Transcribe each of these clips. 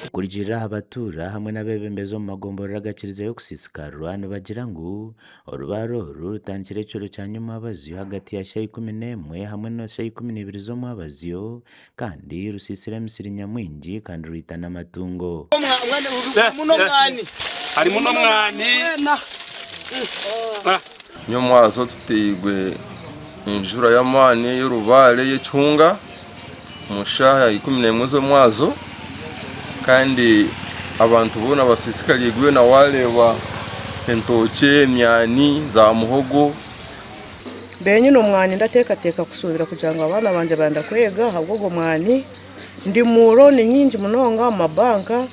Okurugiirira aha batuura hamwe n'abeebembezi omu magomborora agakirizeyo kusiisikarwa nibagira ngu orubaare oru rutandikire ekiro kya nyomwabazyo ahagati ya shaaha 11 hamwe na shaaha 12 z'omwabazyo kandi rusiisire emisiri nyamwingi kandi rwita n'amatungo. Nyomwazo tuteirwe enjura y'amaani ey'orubaare ey'ekihunga omu shaaha 11 z'omwazo kandi abantu boona basiisikariirwe na waareeba entookye, emyani, za muhogo. Mbaire nyine omwani ndateekateeka kushuubira kugira ngu abaana bangye barenda kwega ahabw'ogwo mwani. Ndi mu looni nyingi munonga omu mabanka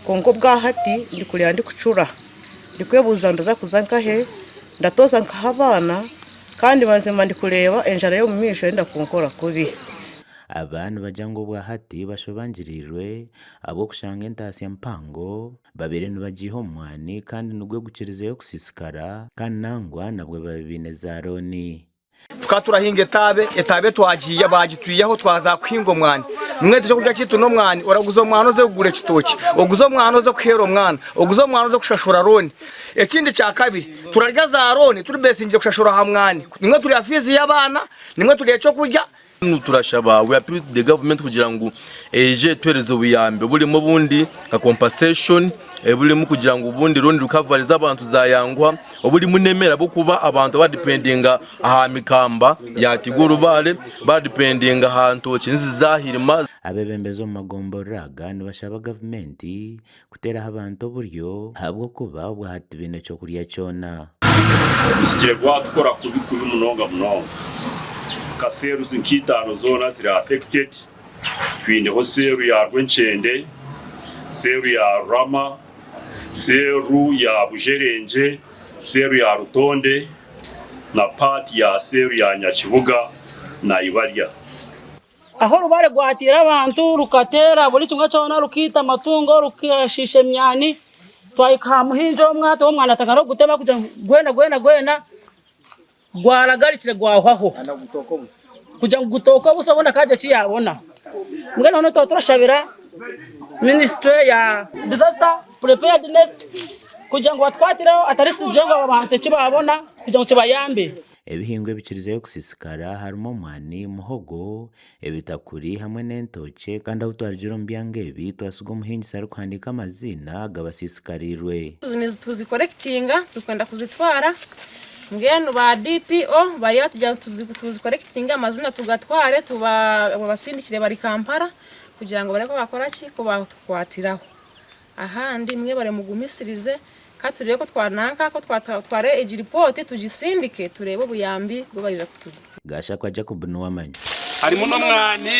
kwonka obwahati ndikureeba ndikucura. Ndikwebuuza ndaza kuza nkahe, ndatooza nkahe abaana kandi mazima ndikureeba enjara y'omu maisho erenda kunkora kubi. Aba nibagira ngu obwahati bashobangiriirwe ahabw'okushanga entaasya mpango babaire nibagiiha omu mwani kandi nigwo gukirizeyo kusiisikara kandi nangwa nabwo babaire baine za looni. Tukaba turahinga etaabe, etaabe twagiiya baagitwihaho twaza kuhinga omwani. Mbwenu ekyokurya kyaitu n'omwani, oraguza omwani oze kugura ekitookye, oguze omwani oze kuheera omwana, oguze omwani oze kushashura looni. Ekindi kyakabiri, turarya za looni turibeesingire kushashura aha mwani. Nimwo turiha fiizi y'abaana, nimwo turiha ekyokurya. Turashaba, we appeal to the government kugira ngu eije etuhereze obuyambi oburimu obundi nka compensation, oburimu kugira ngu obundi loan recovery z'abantu zayanguha, oburimu n'emere ahabw'okuba abantu baradipendinga aha mikamba yatigwa orubaare, baradipendinga aha ntookye nizizahirima. Abeebembezi omu magomborora aga nibashaba gavumenti kuteeraho abantu oburyo ahabw'okuba obwahati tibaine ky'okurya kyona. Ogusigire gwatukora kubi kubi munonga munonga. Nka cells nka itaano zoona ziri affected. Twineho cell ya Rwenkyende, cell ya Rurama, cell ya Bujerengye, cell ya Rutonde na part ya cell ya Nyakibuga na Ibarya. Ahu orubaare rwatiire abantu rukateera buri kimwe kyona rukaita amatungo rukashiisha emyani twahika aha muhingi omwe hati omwani atandika n'okugutema kugira ngu gwena gwena gwena gwaragarikire gwahwaho kugira ngu gutooke obusa obundi akaagira eki yaabona. Mbwenu hoona twaba turashabira minisitule ya disaster preparedness kugira ngu batukwatireho ataristi tugire ngu abantu eki baabona kugira ngu kibayambe. Ebihingwa ebikirizeyo kusiisikara harimu omwani, muhogo, ebitakuri hamwe n'entookye kandi ahu twarugire omu byanga ebi twasiga omuhingisa arikuhandiika amaziina g'abasiisikariirwe. Nituzikollectinga turikwenda kuzitwara mbwenu ba DPO bariyo batugira ngu tuzikollectinge amazina tugatware tubasindikire bari Kampala kugira ngu barebe ku bakora ki ku batukwatiraho. Ahandi mwebare mugumisirize ka tureebe ku twananka ku twatwara egi ripooti tugisindike tureebe obuyambi obu barija kutuha. Gashakwa Jacob Nuwamanya. Harimu n'omwani.